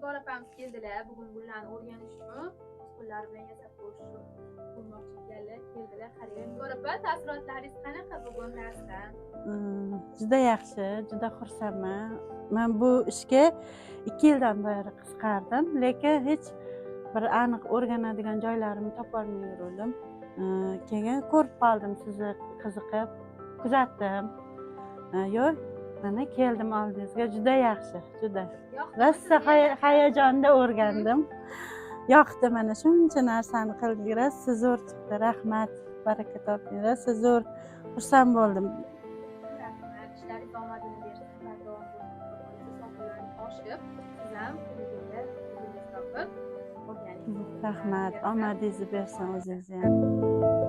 Nigor opamiz keldilar bugun gullarni o'rganish uchun, o'z qo'llari bilan yasab ko'rish uchun ko'rmoqchi ekanlar, keldilar. Qarang, Nigor opa, taassurotlaringiz qanaqa bugun darsdan? Juda yaxshi, juda xursandman. Man bu ishga 2 yildan beri qiziqardim, lekin hech bir aniq o'rganadigan joylarimni topolmay yuruvdim. Keyin ko'rib qoldim sizni, qiziqib kuzatdim. Yo'q, mana keldim oldingizga. Juda yaxshi, juda. Yoqdimi Rosa sizga? Hayajonda o'rgandim. Yoqdi, mana shuncha narsani qildik, rosa zo'r chiqdi. Rahmat, baraka toping, rosa zo'r, xursand bo'ldim. Rahmat, ishlaringiz omadini bersin, bardavom bo'lsin. Xudo xohlasa, sovg'alarni oshib, siz ham puliga o'zingiz topib o'rganing. Rahmat, omadingizni bersin o'zingizni ham.